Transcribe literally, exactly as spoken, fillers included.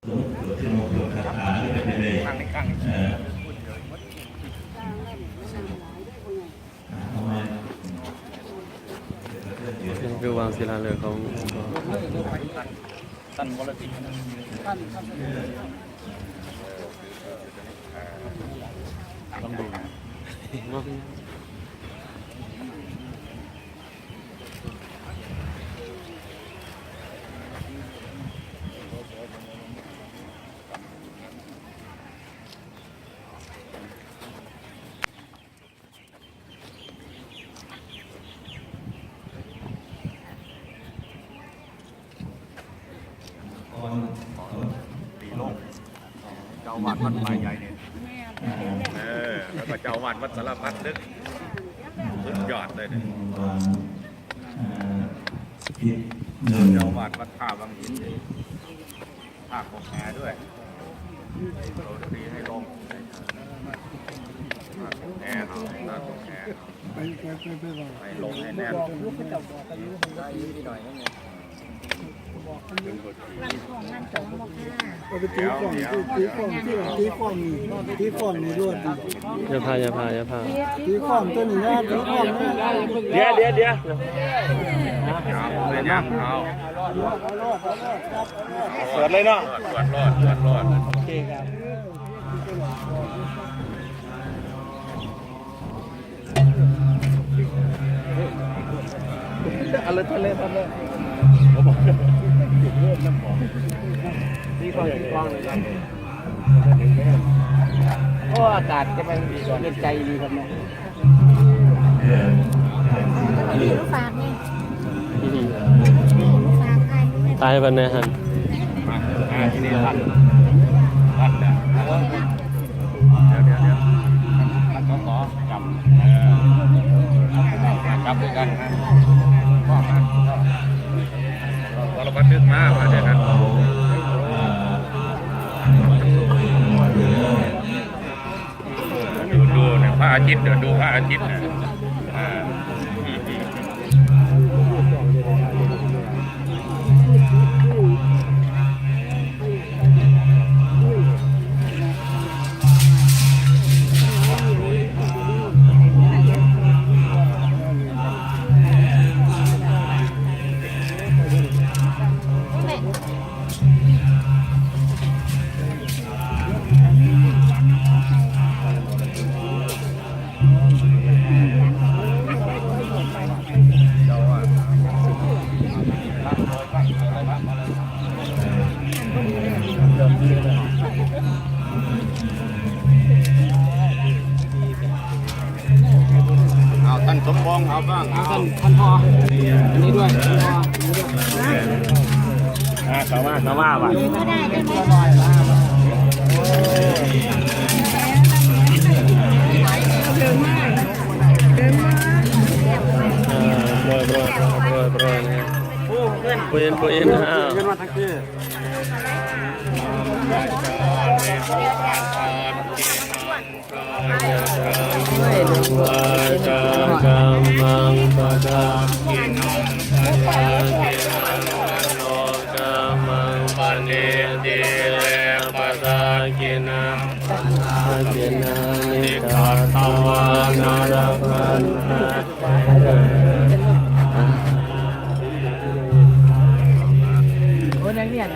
สวดมนต์สวดคาถานี่ก็เป็นเลย เอ่อ นี่คือวางศิลาฤกษ์ของหลวงพ่อ ท่านวรสิงห์ ลองดูนะ ตีโลก เจ้าอาวาสวัดป่าใหญ่เนี่ย เออ แล้วก็เจ้าอาวาสวัดสารพัดนึก สุดยอดเลยเนี่ย เจ้าอาวาสวัดท่าวังหินเนี่ย ภาคของแหด้วย โรตีให้ลง ภาคของแหเอา ภาคของแหเอา ไปไปไปไปบอก ให้ลงให้แน่น บอกลูกเขาเจ้าบอกอายุให้ได้นิดหน่อยนึง บอกคนนี้ มันของมันสองบอกห้า เอาไปตีกล่อง เดี๋ยว ตีกล่องที่ตีกล่องนี่ตีกล่องนี่รวด อย่าพาอย่าพาอย่าพา ตีกล่องตัวนี้นะตีกล่องนะ เดี๋ยวเดี๋ยวเดี๋ยว เอาเลยนะ เอา เอารอดเอารอดครับเอารอด เปิดเลยเนาะ รอดรอดรอดรอด โอเคครับ เอาเลยทะเลทะเล ตีกลองตีกลองเลยครับ โอ้ อากาศจะเป็นเย็นใจดีครับเนี่ย มีลูกฝากนี่ อืม มีลูกฝากใคร ตายวันไหนหัน มา อ่า ทีนี้ท่าน ท่านเนี่ย เดี๋ยว เดี๋ยว เดี๋ยว ท่านสส จำ เออ จับด้วยกันนะ ว่ามา วรพัฒน์นึกมา มาเดี๋ยวนะ ดู ดูเนี่ย พระอาทิตย์เนี่ย ดูพระอาทิตย์เนี่ย อ่า เอาท่านสมปองเอาบ้าง เอา ท่าน ท่านพ่อ อันนี้ด้วย ท่านพ่อ อันนี้ด้วย อ่า สามารถ สามารถว่ะ ก็ได้ ได้ไหม เออ โปรย โปรย โปรย โปรย นะฮะ โปรย โปรย อ้าว วาจากำมังปะทักขิณัง ปะทักขิณัง มโนกำมังปะเนทิ และปะทักขิณัง ปะทักขิณานิ กัตตวานะ ละพันธะ โอ้ย นักเรียน